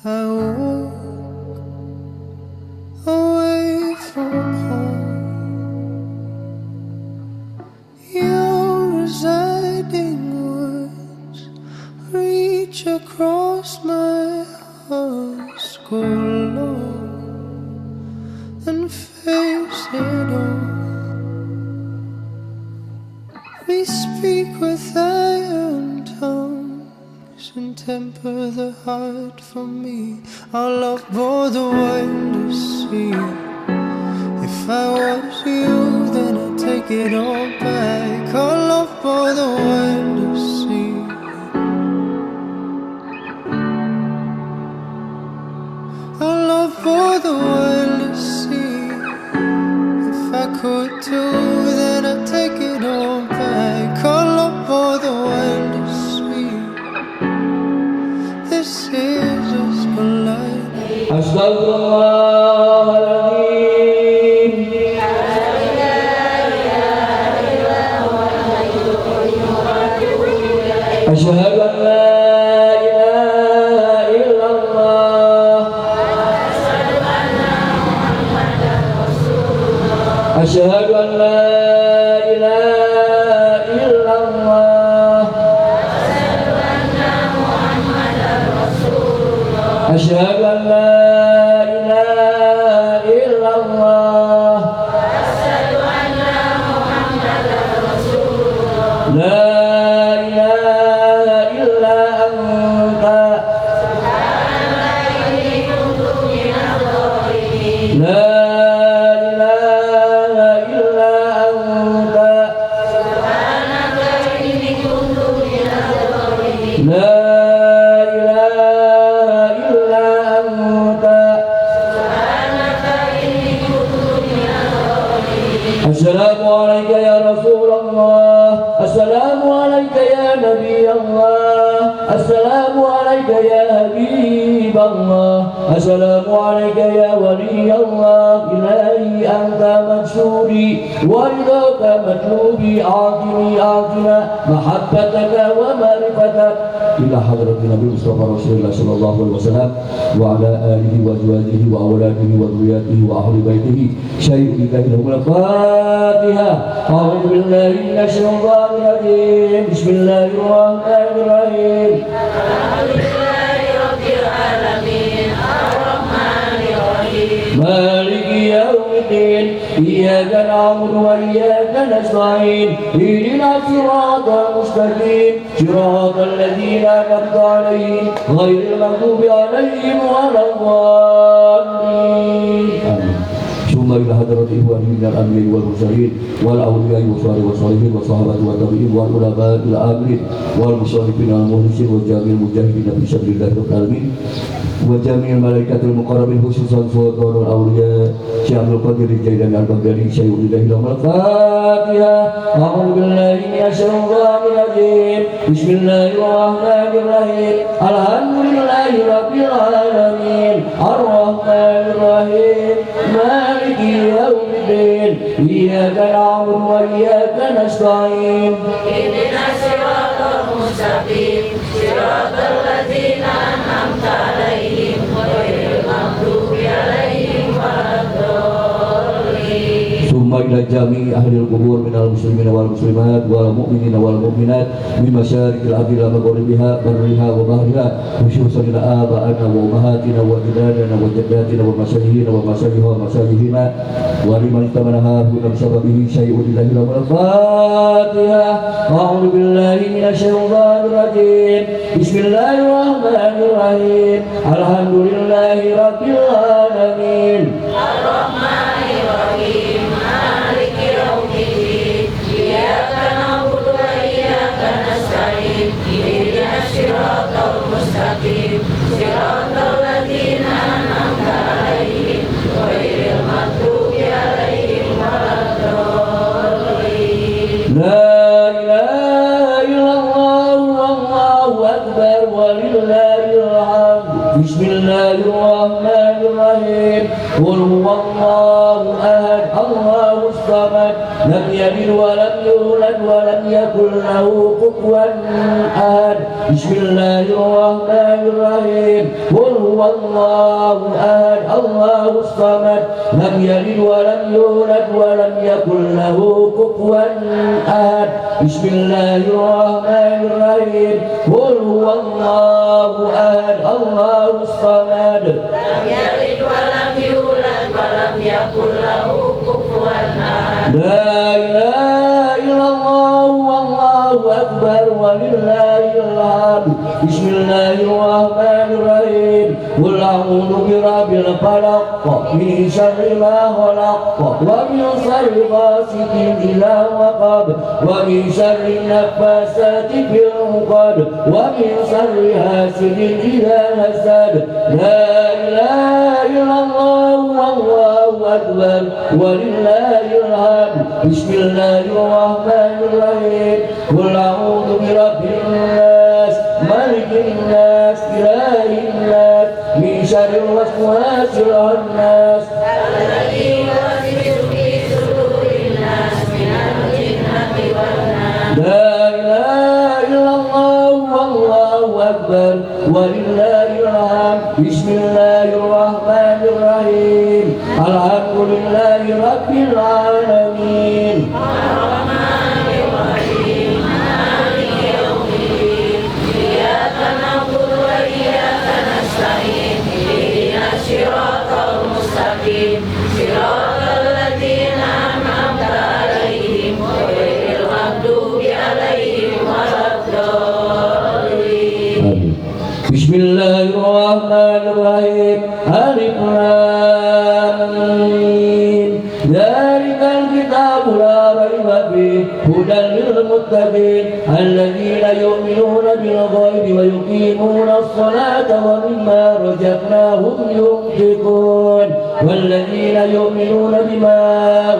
I walk away from home. Your residing words reach across my heart. Go low and face it all. We speak with iron tongues and temper the heart for me. Our love bore the wine to see. If I was you, then I'd take it all back. Our love bore the wine to see. Our love bore the wine to see. If I could too, then I'd take it all back. Our love bore the wine to see. This is us colliding. Astagfirullahaladzim. Asyhadu an la ilaha illallah. Asyhadu an la ilaha illallah. Asyhadu an la ilaha illallah. La ilaha illa anta. La ilaha illa anta. La ilaha illa anta. Assalamu alayka ya Rasulullah. Assalamu alayka ya Nabi Allah. Assalamu alayka ya Habib Allah. Assalamu alayka ya Wali Allah. Ilahi anta mansuri wa ridaka matlubi. A'tini a'tina mahabbataka wa ma'rifatak. Ila hadrati Nabi Mustafa Rasulullah sallallahu alaihi wasallam wa ala alihi wa azwajihi wa awladihi wa dhurriyyatihi wa ahli baitihi. Syai'un lillahi lahumul Fatihah. A'udzu billahi minasy syaithanir rajim. Bismillahirrahmanirrahim. Alhamdulillahi rabbil alamin. Arrahmanir rahim. Maliki yaumiddin. Iyyaka na'budu wa iyyaka nasta'in. Ihdinas siratal mustaqim. Siratal ladzina an'amta 'alaihim ghairil maghdubi 'alaihim waladdallin. Amin. ثم إلى حضرة إخواني من الأنبياء والمرسلين والأولياء والصالحين والصحابة والتابعين والعلماء العاملين والمصنفين المخلصين وجميع المجاهدين في سبيل الله رب العالمين وجميع الملائكة المقربين خصوصا سلطان الأولياء شيخ عبد القادر الجيلاني البغدادي شيخ الله لهم الفاتحة. أعوذ بالله من الشيطان الرجيم. بسم الله الرحمن الرحيم. الحمد لله رب العالمين. الرحمن الرحيم. مالك يوم الدين. إياك نعبد وإياك نستعين. اهدنا الصراط المستقيم. صراط الذين أنعمت عليهم غير المغضوب عليهم ولا الضالين. ثم إلى جميع أهل القبور من المسلمين والمسلمات والمؤمنين والمؤمنات من مشارق الأرض إلى مغاربها برها وبحرها خصوصا إلى آبائنا وأمهاتنا وأجدادنا وجداتنا ومشايخنا ومشايخ ومشايخنا ولمن اتبعها هنا بسببه شيء لله لهم الفاتحة. أعوذ بالله من الشيطان الرجيم. بسم الله الرحمن الرحيم. الحمد لله رب العالمين. الرحمن الرحيم. مالك يوم الدين. إياك نعبد وإياك نستعين. اهدنا الصراط المستقيم. صراط الذين أنعمت عليهم غير المغضوب عليهم ولا الضالين. لا إله إلا الله والله أكبر ولله الحمد. بسم الله الرحمن الرحيم. قل هو الله أحد الله الصمد لم يلد ولم يولد ولم يكن له كفوا أحد. بسم الله الرحمن الرحيم. قل هو الله أحد الله الصمد لم يلد ولم يولد ولم يكن له كفوا أحد. بسم الله الرحمن الرحيم. قل هو الله أحد الله الصمد لم يلد ولم يولد ولم يكن له كفوا أحد. لا إله إلا الله والله أكبر ولله الحمد. بسم الله الرحمن الرحيم. قل أعوذ برب الفلق من شر ما خلق ومن شر غاسق إذا وقب ومن شر النفاثات في العقد ومن شر حاسد إذا حسد. لا إله إلا الله والله أكبر ولله الحمد. بسم الله الرحمن الرحيم. قل أعوذ برب الناس ملك الناس إله الناس من شر الوسواس الخناس الذي يوسوس في صدور الناس من الجنة والناس. لا إله إلا الله والله أكبر ولله الحمد. بسم الله الرحمن الرحيم. الحمد لله رب العالمين. الرحمن الرحيم مالك يوم الدين إياك نعبد وإياك نستعين اهدنا الصراط المستقيم صراط الذين أنعمت عليهم غير المغضوب عليهم ولا الضالين. بسم الله الرحمن الرحيم. ألف لام ميم ذلك الكتاب لا ريب فيه هدى للمتقين الذين يؤمنون بالغيب ويقيمون الصلاة ومما رزقناهم ينفقون والذين يؤمنون بما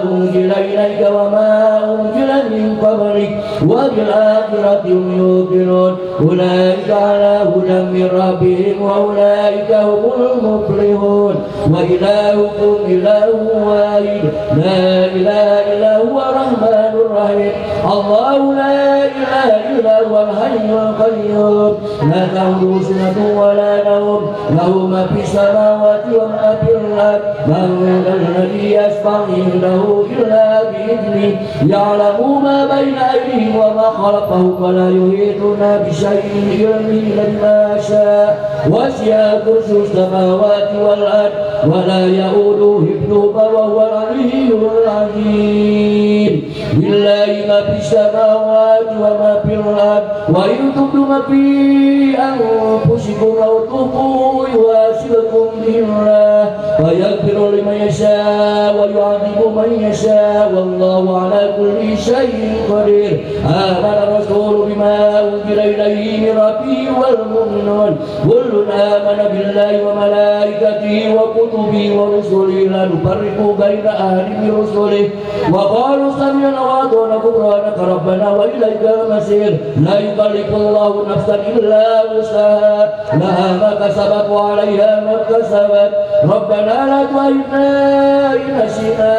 أنزل إليك وما أنزل من قبلك وبالآخرة هم يوقنون أولئك على هدى من ربهم وأولئك هم المفلحون. وإلهكم إله واحد لا إله إلا هو الرحمن الرحيم. الله لا إله إلا هو الحي القيوم لا تأخذه سنة ولا نوم له ما في السماوات وما في الأرض من ذا الذي يشفع عنده إلا بإذنه يعلم ما بين أيديهم وما خلفهم ولا يحيطون بشيء من علمه إلا بما شاء وسع كرسيه السماوات والأرض ولا يؤوده حفظهما وهو العلي العظيم. لله ما في السماوات وما في الأرض وإن تبدوا ما في أنفسكم أو تخفوه يحاسبكم به الله فيغفر لمن يشاء ويعذب من يشاء والله على كل شيء قدير. آمن الرسول بما أنزل إليه من ربه والمؤمنون كل آمن بالله وملائكته وكتبه ورسله لا نفرق بين أحد من رسله وقالوا سمعنا وأطعنا غفرانك ربنا وإليك المصير. لا يكلف الله نفسا إلا وسعها لها ما كسبت وعليها ما اكتسبت. ربنا لا تؤاخذنا إن نسينا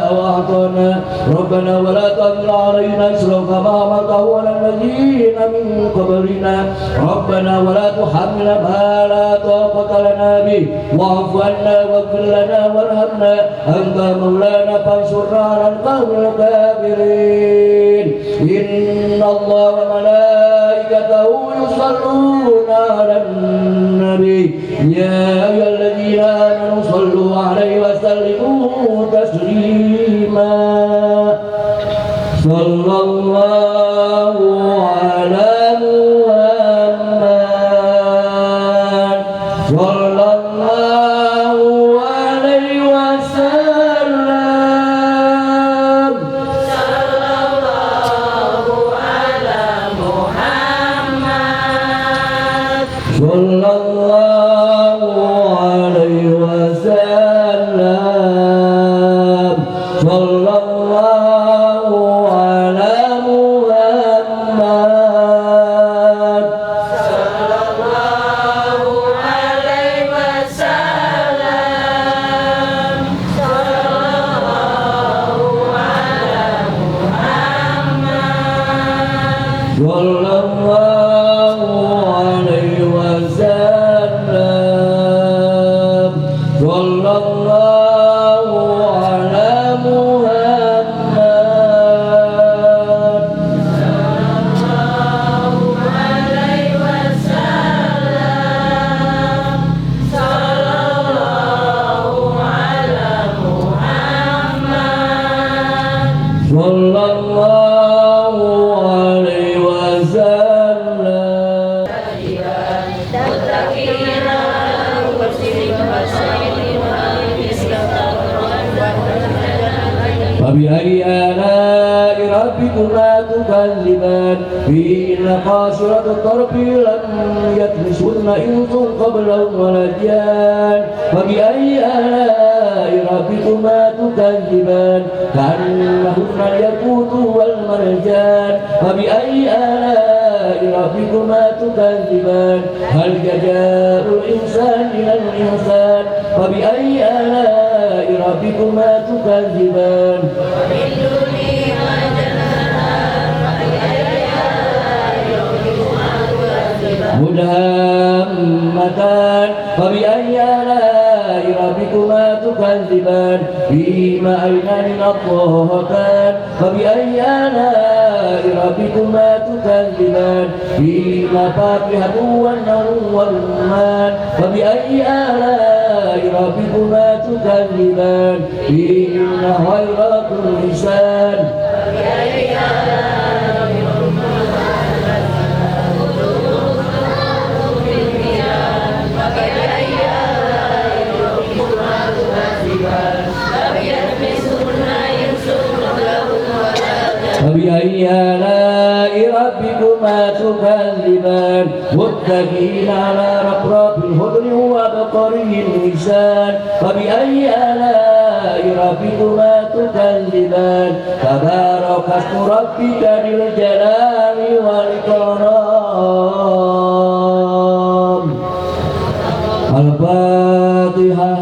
أو أخطأنا ربنا ولا تحمل علينا إصرا كما حملته على الذين من قبلنا ربنا ولا تحملنا ما لا طاقة لنا به واعف عنا واغفر لنا وارحمنا أنت مولانا فانصرنا على القوم الكافرين. إن الله وملائكته يصلون على النبي يا أيها الذين آمنوا صلوا عليه وسلموا تسليما. صلى الله على محمد صلى الله عليه وسلم. صلى الله على محمد صلى الله عليه وسلم. صلى الله على محمد صلى الله عليه ربكما تكذبان فيهن قاصرات الطرف لم يطمثهن إنس قبلهم ولا جان فبأي آلاء ربكما تكذبان كأنهن الياقوت والمرجان فبأي آلاء ربكما تكذبان هل جزاء الإنسان إلا الإحسان فبأي آلاء ربكما تكذبان مدهامتان فبأي آلاء ربكما تكذبان فيهما عينان نضاختان فبأي آلاء ربكما تكذبان فيهما فاكهة والنهر والرمان فبأي آلاء ربكما تكذبان فيهن خيرات الحسان فبأي آلاء ربكما تكذبان متكئين على رفرف خضر وعبقري حسان فبأي آلاء ربكما تكذبان تبارك اسم ربك ذي الجلال والإكرام. الفاتحة.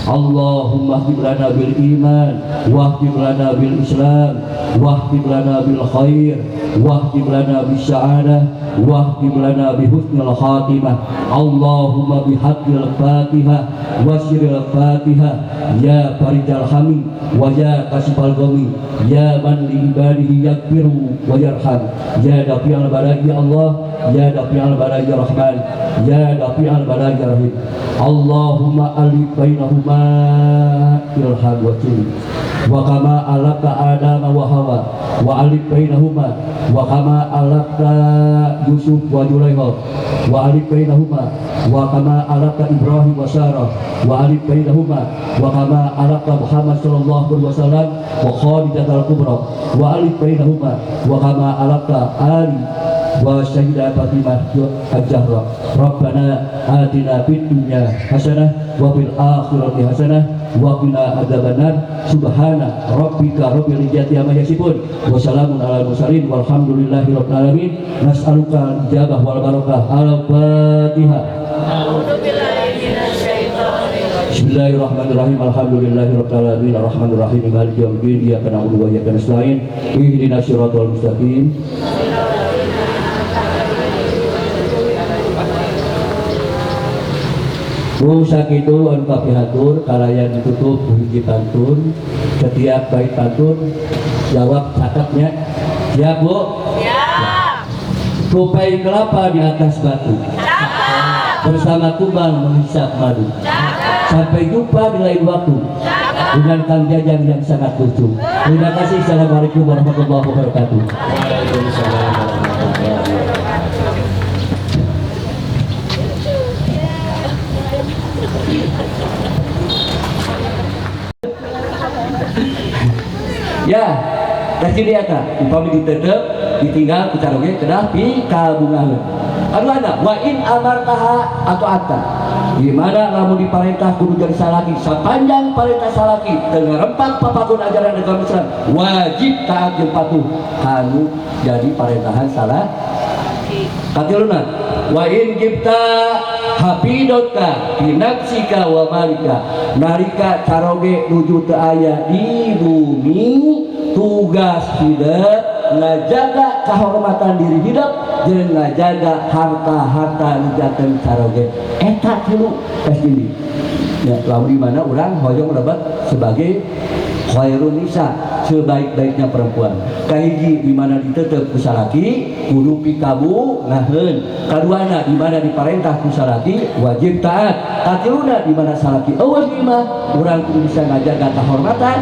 Allahumma htib lana bil iman wahtib lana bil islam wahtib lana bil khair wahtib lana bis sa'adah wahtib lana bi husnil khatimah. Allahumma bihaqqil fatihah wa sirril fatihah ya farijal hami wa ya kasifal ghami ya man li ibadihi yaghfiru wa yarham ya dafi'al bala'i ya Allah ya dafi'al bala'i ya Rahman ya dafi'al bala'i ya Rahim. Allahumma alif bainahuma ilham wa jinn wa kama alaka Adam wa Hawa wa alif bainahuma wa kama alaka Yusuf wa Zulaikha wa alif bainahuma wa kama alaka Ibrahim wa Sarah wa alif bainahuma wa kama alaka Muhammad sallallahu alaihi wasallam wa Khadijah al-Kubra wa alif bainahuma wa kama alaka Ali wa Sayyidah Fatimah al-Zahra. Rabbana atina fid dunya hasanah wa fil akhirati hasanah wa qina adzabannar. Subhana rabbika rabbil izzati amma yasifun wa salamun alal mursalin walhamdulillahi rabbil alamin. Nas'aluka ijabah wal barakah. Al-Fatihah. Bismillahirrahmanirrahim. Alhamdulillahirabbil alamin arrahmanirrahim maliki yaumiddin iyyaka na'budu wa iyyaka nasta'in ihdinas siratal mustaqim. Bu sakitu anu kapihatur kalayan ditutup hiji pantun. Setiap bait pantun jawab cakepnya. Siap Bu? Siap. Tupai kelapa di atas batu. Cakep. Bersama kumbang menghisap madu. Cakep. Sampai jumpa di lain waktu. Cakep. Dengan Kang Jajang yang sangat lucu. Terima kasih. Assalamualaikum warahmatullahi wabarakatuh. Waalaikumsalam warahmatullahi wabarakatuh. Ya, kasih dia kak. Upami ditetep, ditinggal ku caroge kedah pi kabungaheun. Aduh anak, wa in amartaha atau atta. Gimana lamun diparentah kudu jadi salaki, sepanjang parentah salaki teu ngarempak papagun ajaran agama Islam, wajib taat jeung patuh kanu jadi parentahan salah. Katiluna, wa in gibta hafidotka binafsika wa malika. Nalika caroge nuju teu aya di bumi, tugas hidup ngajaga kehormatan diri hidup jeung ngajaga harta-harta nu janten caroge. Eta tilu tes ini. Ya, lamun di mana urang hoyong lebet sebagai Khairun nisa, sebaik-baiknya perempuan. Kahiji, di mana ditetep ku salaki kudu pikabungaheun. Kaduana, di mana diparentah ku salaki wajib taat. Katiluna, di mana salaki euweuh di imah, urang kudu bisa ngajaga kehormatan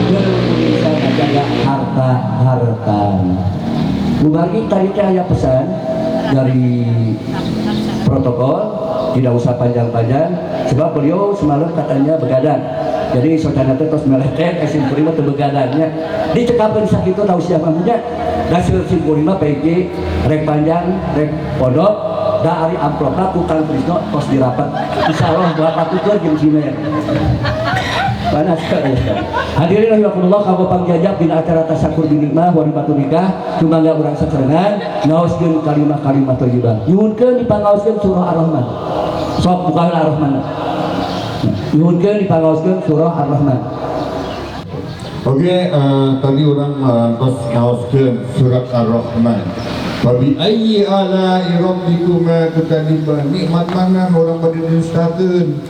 jeung kudu bisa ngajaga harta-harta. Kumargi tadi teh aya pesan dari protokol, tidak usah panjang-panjang sebab beliau semalam katanya begadang. Jadi socana teh tos meletet, sim kuring mah teu begadangnya. Dicekapkeun sakitu tausiah mah nya. Da sim kuring mah PG rek panjang rek pondok, da ari amplopna ku Kang Trisno tos dirapat. Insyaallah buat patukeun jeung simen. Panas sekali. Hadirin rahimakumullah, kanggo pangjajab dina acara tasyakur binikmah walimatun nikah, sumangga urang sasarengan ngaoskeun kalimah-kalimah thayyibah. Nyuhunkeun dipangaoskeun surah Ar-Rahman. Sok buka heula Ar-Rahman. Nyuhunkeun dipangaoskeun surah Ar-Rahman. Oke, tadi urang tos ngaoskeun surat Ar-Rahman. Fabi ayyi ala'i rabbikuma tukadziban. Nikmat mana urang bade dustakeun?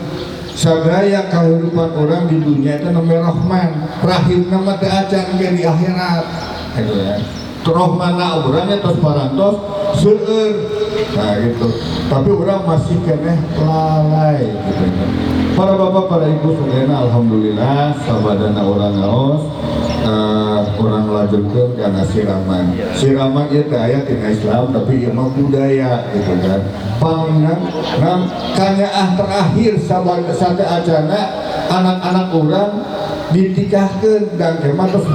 Sadaya kehidupan orang di dunia itu namanya Rahman. Rahim nama teu acan ge di akhirat. Gitu ya. Rahmana urangnya tos parantos seueur. Nah gitu. Tapi orang masih keneh lalai gitu ya. Para bapak, para ibu sadayana, alhamdulillah sabadana urang ngaos, urang lanjutkeun kana siraman. Siraman ieu teh aya tina Islam tapi ieu mah budaya gitu kan. Pangnang nah, kanyaah terakhir sabada sate acana anak-anak urang ditikahkeun dan kemah terus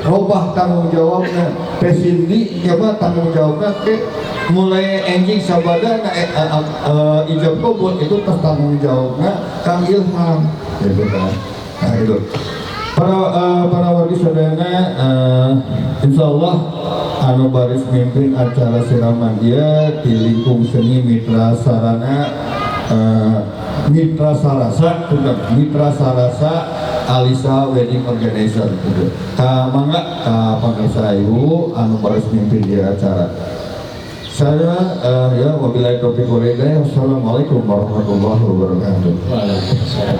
robah tanggung jawabna. Teh Cindy kemah tanggung jawabna ke mulai enjing sabada na, ijab kabul itu terus tanggung jawabna Kang Ilham gitu kan. Nah itu para wargi sadayana, insyaallah anu baris mimpin acara siraman dia di lingkung seni Mitra Sarana, Mitra Sarasa, bukan, Mitra Sarasa Alisa Wedding Organizer gitu. Ka mangga ka pangarsa ibu anu baris mimpin di acara. Saya ya, wabillahi taufiq wal hidayah. Wassalamualaikum warahmatullahi wabarakatuh. Waalaikumsalam.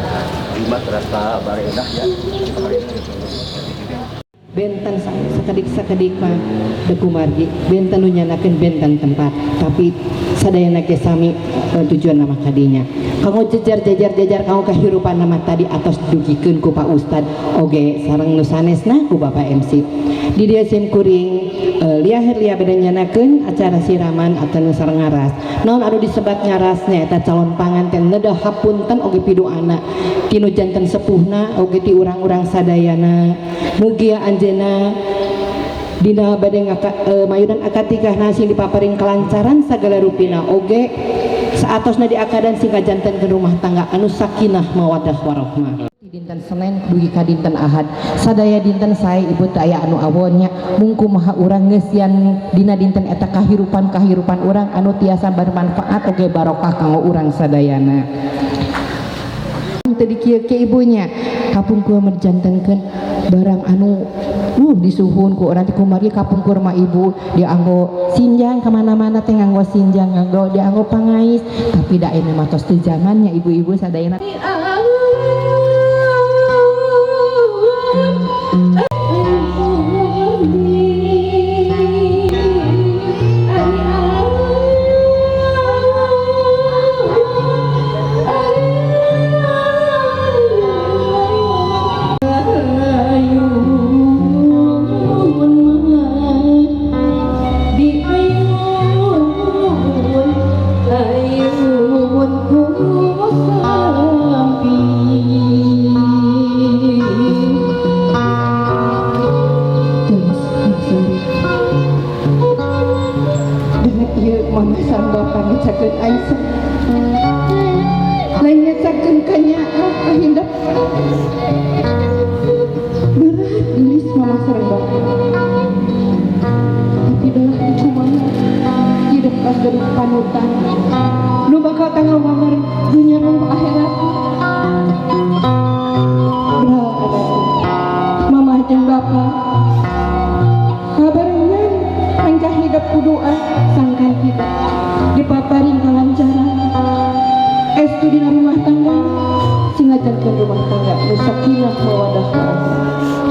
Lima terasa barendah ya. Benten sakedik-sakedik mah dekumargi benten nu nyanakeun benten tempat, tapi sadayana ge sami, tujuan nama kadinya kanggo jejar-jejar-jejar kanggo kahirupan nama tadi atos dugikeun ku Pak Ustad oge sareng nu sanesna ku Bapak MC di dieu. Sim kuring liaher lia beda nyanakeun acara siraman atau nu sareng ngaras. Naon anu disebat ngarasnya eta calon panganten nedah hapunten oge piduana tinu janten sepuhna oge ti urang-urang sadayana. Mugia anjeunna dina bade mayunan akad nikahna sing dipaparin kelancaran sagala rupina oge saatosna diakadan sing kajantenkeun rumah tangga anu sakinah mawaddah warahmah. Dinten Senin dugi ka dinten Ahad sadaya dinten sae ibu teh aya anu awonnya mungku maha urang ngeusian dina dinten eta kahirupan-kahirupan urang anu tiasa bermanfaat oge barokah kanggo urang sadayana. Teu dikieu-kieu ibunya kapungkur merjantenkeun barang anu disuhun ku urang teh kumargi kapungkur mah ibu dianggo sinjang kemana-mana teh, nganggo sinjang, nganggo dianggo pangais, tapi da ayeuna mah tos teu zamannya ibu-ibu sadayana. Mama sareng bapak ngecakeun Aisyah lain ngecakeun kanyaah kahindap berat gelis mama sareng bapak, tapi belah kumaha hidup pas gaduh panutan nu bakal tanggal mamar dunya roh akhirat. Beral ada mama jeung bapak kabarengan engkah hidup ku doa sangkan kita dipaparin kelancaran estu dina rumah tangga sing ngajarkeun rumah tangga nu sakinah mawadah warahmah.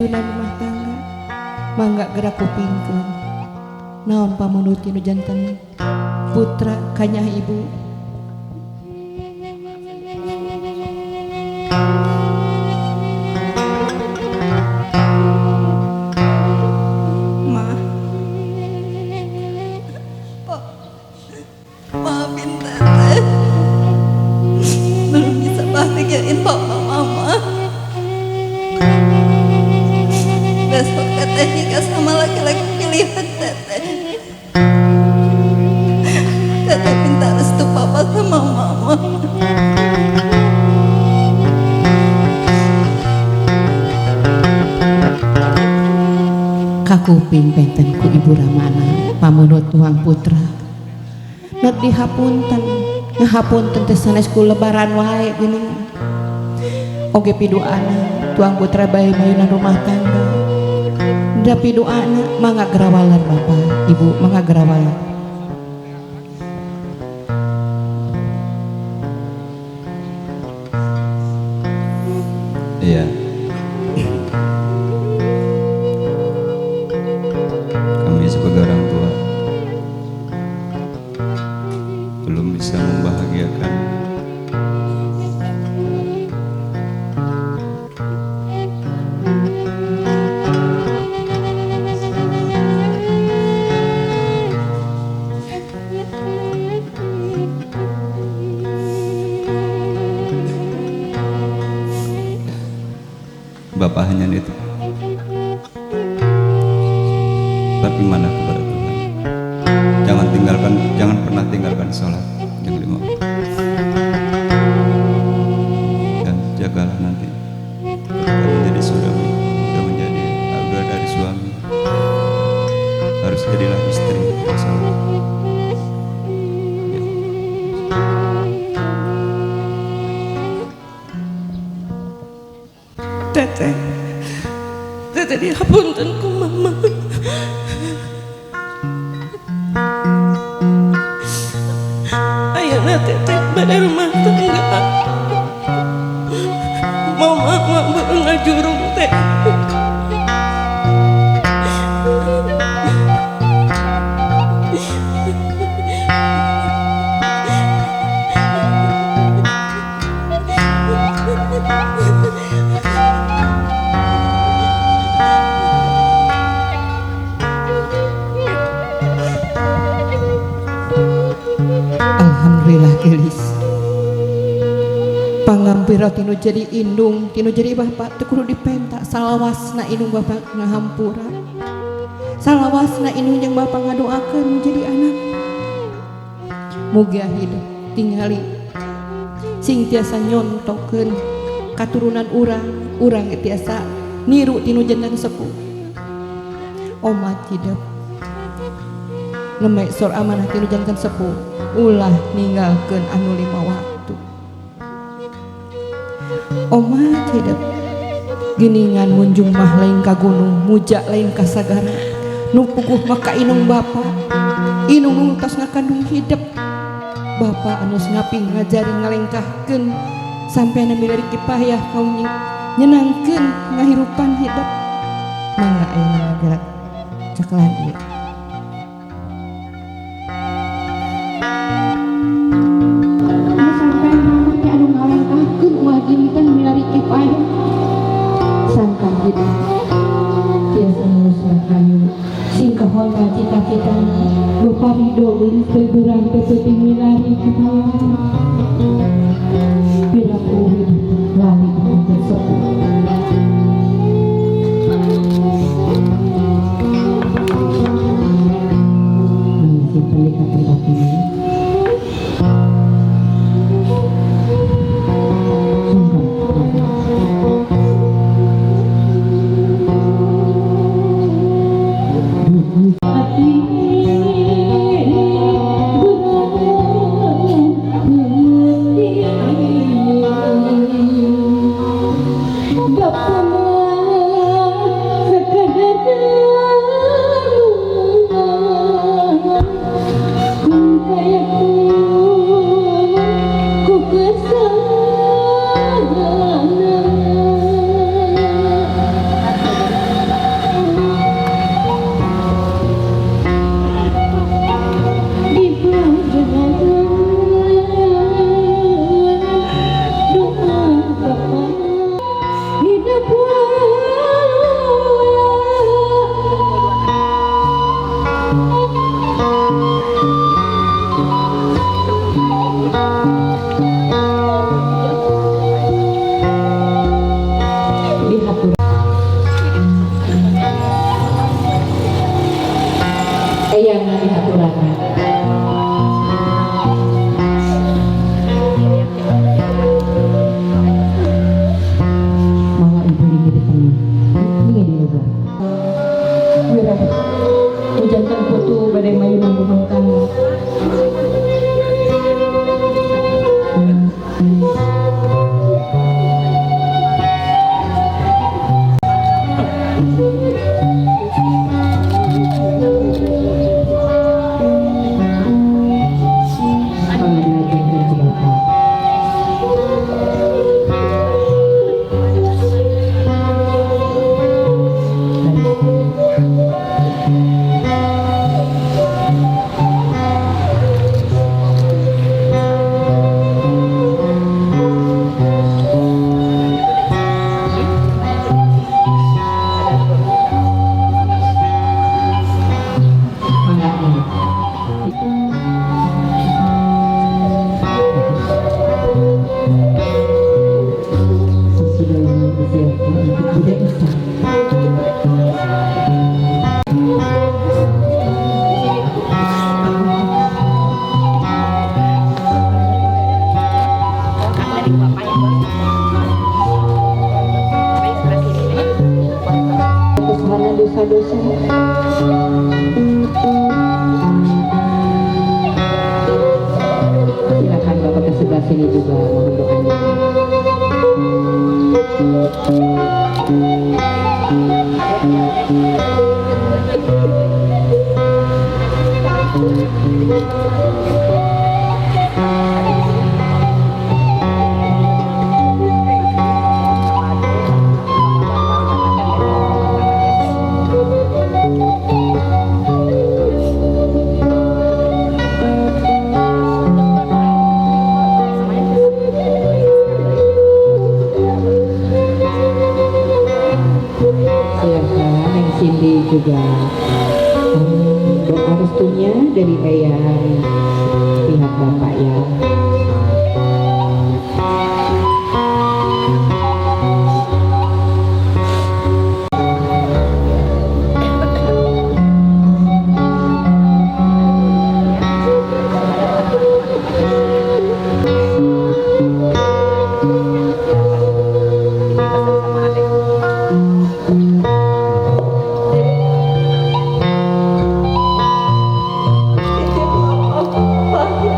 Rumah tangga mangga gerak kupingkeun naon pamunut nu janten putra kanyah ibu. Ma, maafin teteh, belum bisa bahagiain papa mama. Besok teteh nikah sama laki-laki pilihan teteh. Teteh minta restu papa sama mama. Kakuping benten ku Ibu Ramana pamunut tuang putra. Nek dihapunten, ngahapunten teh sanes ku lebaran wae geuning. Oge piduana tuang putra bae mayunan rumah tangga. Da piduana mangga gerawalan bapak, ibu mangga gerawalan. Iya. Kami sebagai orang tua belum bisa membahagiakan Bapak hanya itu. Berimanlah kepada Tuhan. Jangan tinggalkan, jangan pernah tinggalkan sholat yang lima waktu. Dan jagalah nanti ketika menjadi suami, sudah menjadi udah dari suami, harus jadilah istri yang soleh. Ya. Teteh, teteh dihapunten ku mama. Ayeuna teteh bade rumah tangga. Mama mah ngajurung teh. Alhamdulillah gelis pangampira tinu jadi indung tinu jadi bapak teu kudu dipenta salawasna indung bapak ngahampura salawasna indung jeung bapak ngadoakeun nu jadi anak mugia hidup tingali sing tiasa nyontokeun katurunan urang urang tiasa niru tinu jantan sepuh omat hidup lemek sor amanah tinu jantan sepuh ulah ninggalkeun anu lima waktu. Omat hidup geningan munjung mah lain ka gunung muja lain ka sagara nu puguh mah ka inung bapa inung nu tos ngakandung hidup bapa anu ngaping ngajari ngalengkahkeun sampeana milari kipayah kaum nyenangkeun ngahirupan hidup mangga ayeuna ngagerak cakelan ieu. Sangkan hidup tiasa ngurus rahayu sing kahonta cita-cita lupa ridho gelis teguran teu milari kepala piraku hidup lali untuk sepuh. Simpan di tempat ini. Kesalahan dosa-dosa. Silakan Bapak ke sebelah sini juga, mohon doanya. Silakan Neng Cindy juga doa restunya dari eyang pihak bapak ya. Titip papa ya.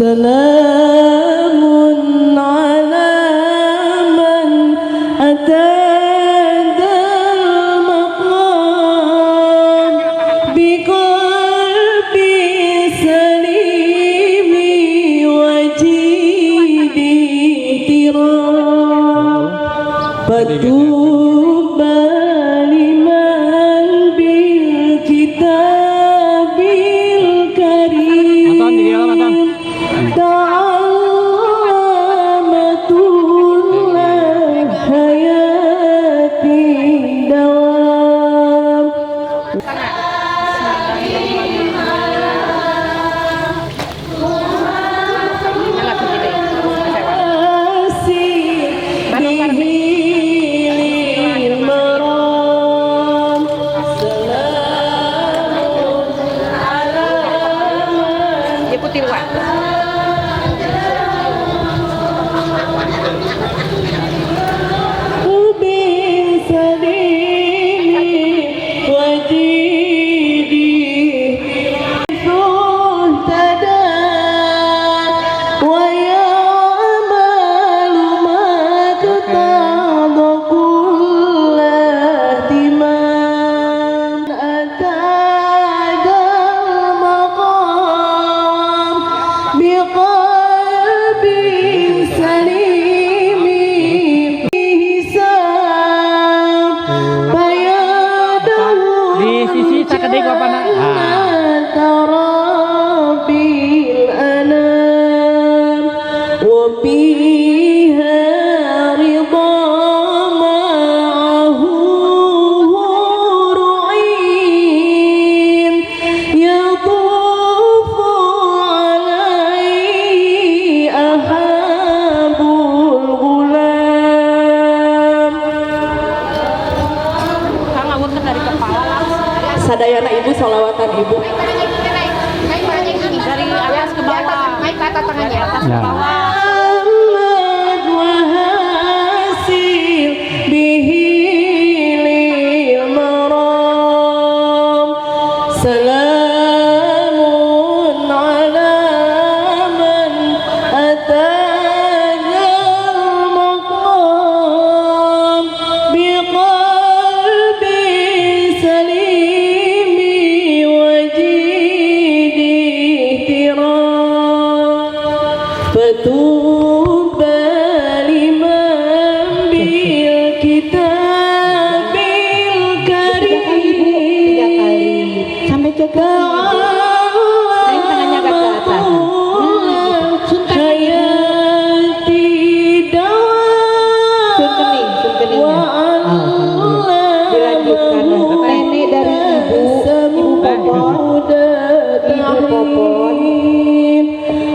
سلام على من أتى ذا المقام بقلب سليم وجيد احترام. فطوبى لمن بالكتاب الكريم تعلم طول الحياة دوام. به للمرام. سلام على من Ibu tiluan. قلب سليم وجيد اهتدى ويعمل ما اقتضى كل اهتمام. أتى ذا المقام بقلب سليم حساب فيده Di sisi sakedik bapana. Ah. جنة رب الأنام وفيها رضا معه حور عين يطوف عليه أحب الغلام. Kang ngawurkeun dari kepala langsung. Sadayana ibu solawatan ibu. Dari atas ke bawah. Naik ke atas tangannya. Dari atas ke Ya. bawah. محمد وهاسل به للمرام. سلام على من أتى ذا المقام بقلب سليم وجيد احترام. فطوبى لمن بالكتاب Tiga kali. الكريم Sampai ke Naik tangannya agak ke atas. Nah, gitu. Sun tangan ibu. حياتي Sun kening, sun keningnya. Alhamdulillah. Dilanjutkan. Nenek dari ibu, Ibu Popon. Ibu Popon.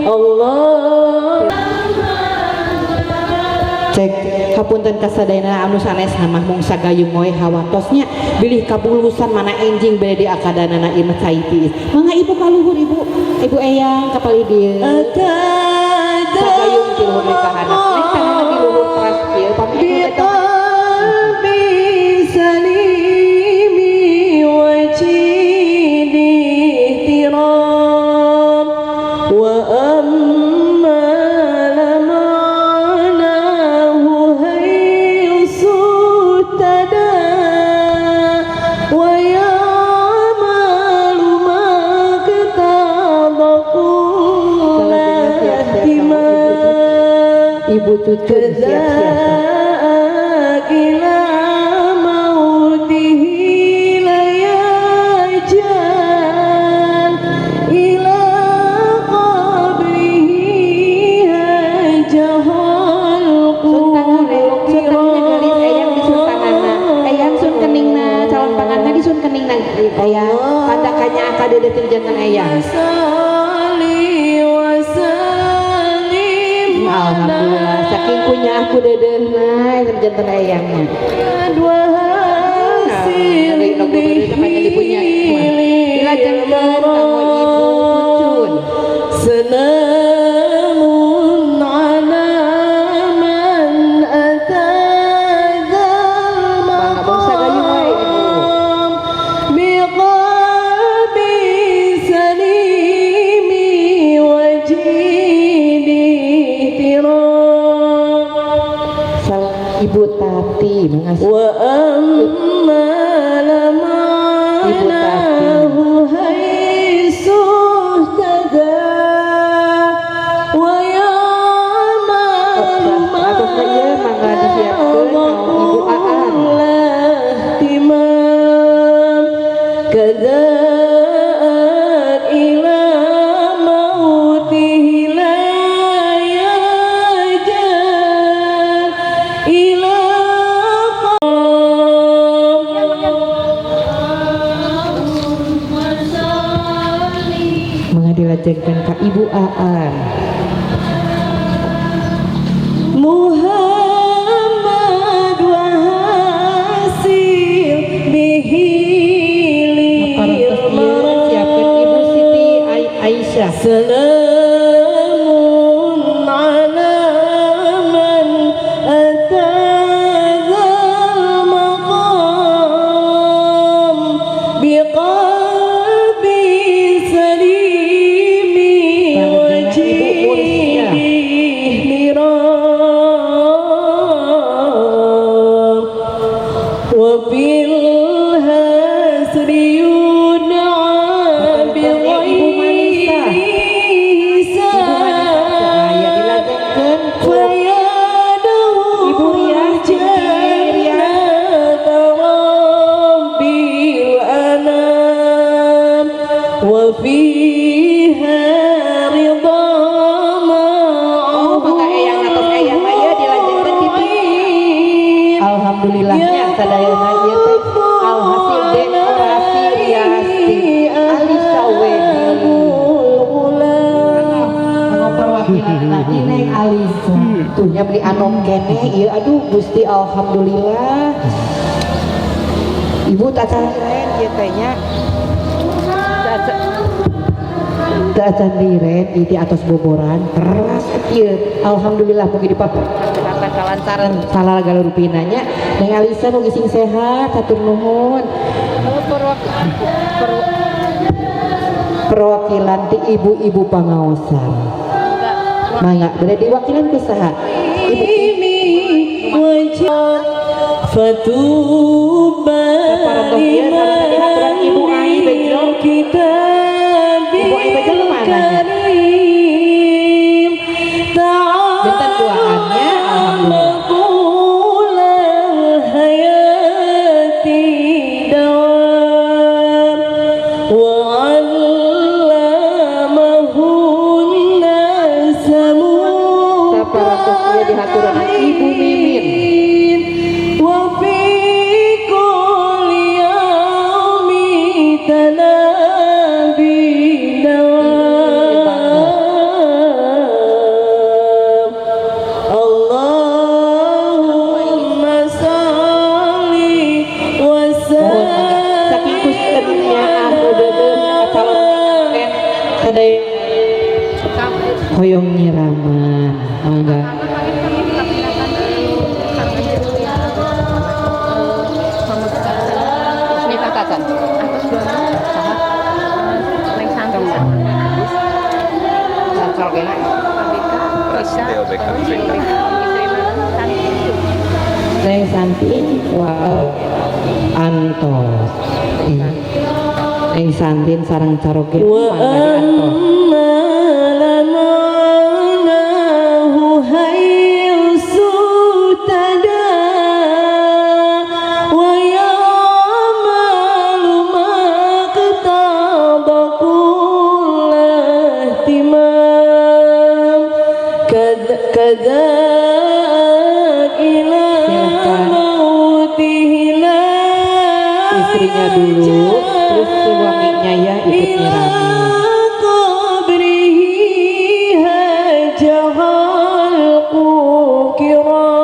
Allah. Cek hapunten kasadayana anu sanes mah mung sagayung we hawatosnya bilih kabulusan mana enjing bade di akadanana ieu mah cai tiis. Mangga ibu kaluhur ibu. Ibu Eyang kapali dieu. Sagayung ti luhur ka handap. Naik tanganna di luhur teras kieu pami ibu teh. بقلب سليم وجيد احترام وأما معناه حيث اهتدى ويعمل ما اقتضى كل اهتمام. Ibu Cucun siap-siap. كذاك إلى موته لا يجال إلى قبره هاجه Sun tangan, sun tangannya gelis, eyang di sun tanganna. Eyang sun keningna, calon panganna di sun keningna eyang. Tanda kanya akade deui janten eyang. صل وسلم. Alhamdulillah, saking kunya aku deudeuhna janten eyangnya. وهاسل Nah, ada yang namanya dipunya. Dilajengkeun kanggo Ibu Cucun. سلام على من أتى ذا Bangga bangsa gayung we ibu. المقام بقلب سليم وجيد Tati mangga. وأما Ibu Tati. لمعناه حيث اهتدى ويعمل Atos ieu mangga disiapkeun kanggo Ibu Aan. كل اهتمام كذاك إلى موته لا يجال إلى قام. Mangga dilajengkeun ka Ibu Aan. Muhammad وحاصل به Parantos ieu siapkeun Ibu Siti Aisyah. سلام على من أتى ذا المقام بقلب سليم وجهه رام وفي الهسر يدعى بغير Aya حساب dilajengkeun ku فيدعو Ibu Rias, جنة رب الأنام وفيها رضا Oh, mangga eyang atos eyang mah ieu dilajengkeun Cici. Alhamdulillahnya sadayana ieu teh alhasil dekorasi riasi Alisa Wedding. Kanggo perwakilan tadi Neng Alisa. Tuh nya beli anom keneh ieu, aduh Gusti, alhamdulillah. Ibu tak acan ieu teh nya. Teu acan liren di atas boboran teras ieu. Alhamdulillah, mugi dipaparkan kalancaran sagala rupina nya. Neng Alisa mugi sing sehat, hatur nuhun. Perwakilan ti ibu-ibu pangaosan. Mangga, bade diwakilan ku saha? Ibu فطوبى Saparantos ieu sareng dihaturan Ibu Ai Bejo. للكتاب Ibu Ai Bejo nu mana nya? الكريم. Benten duaannya, alhamdulillah. طول الحياة دوام وعلمه الناس Saparantos ieu dihaturan Ibu Mimin. وفي كل يوم تنادي دوام. اللهم صل Saking وسلم kusternya aku deudeuh calon pengantin sadaya hoyong nyiraman, mangga. Prasetyo BK BK. Neng Santi, wow, antos. Neng Santin sareng caroge mangga diantos. وأما لمعناه حيث اهتدى ويعمل ما اقتضى كل اهتمام كذاك إلى Silakan. موته لا Istrinya dulu, terus suaminya ya ikut إلى nyirami. قبره هجر الكرام.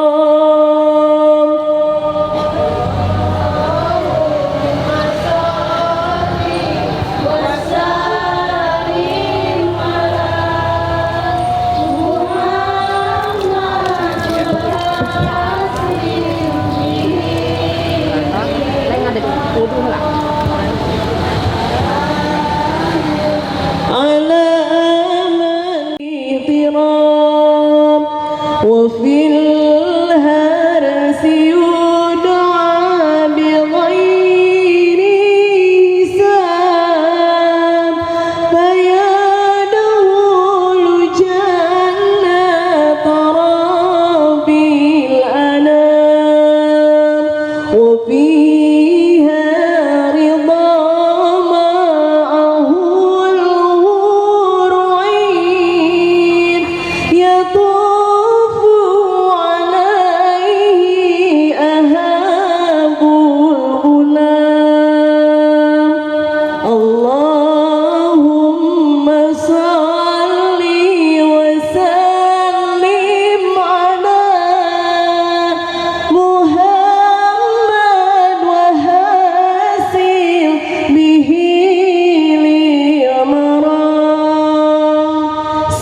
على من احترام وفي الهرس.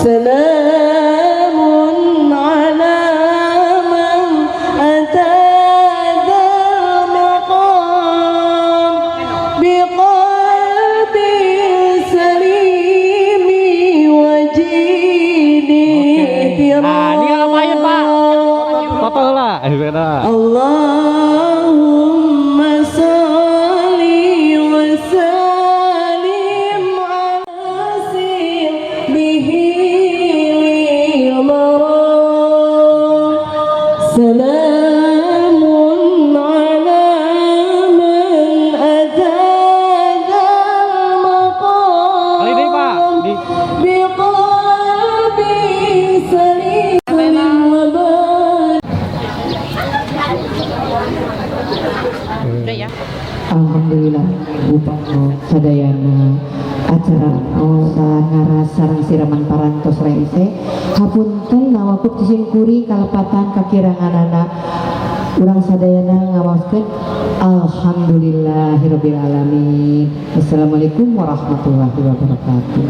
سلام على من أتى ذا المقام بقلب سليم وجين. Nah, ini kalau main, Pak. Foto lah. Eh, beda. اللهم صل وسلم على به للمرام سلام على من أتى ذا Kali ini, Pak. المقام Di بقلب سليم وبارك. Udah ya. Alhamdulillah, upama sadayana acara ngaras sareng siraman parantos rengse. Hapunten ngawakup ti simkuring kalepatan kakiranganana. Urang sadayana ngawaoskeun alhamdulillahirabbil alamin. Assalamualaikum warahmatullahi wabarakatuh.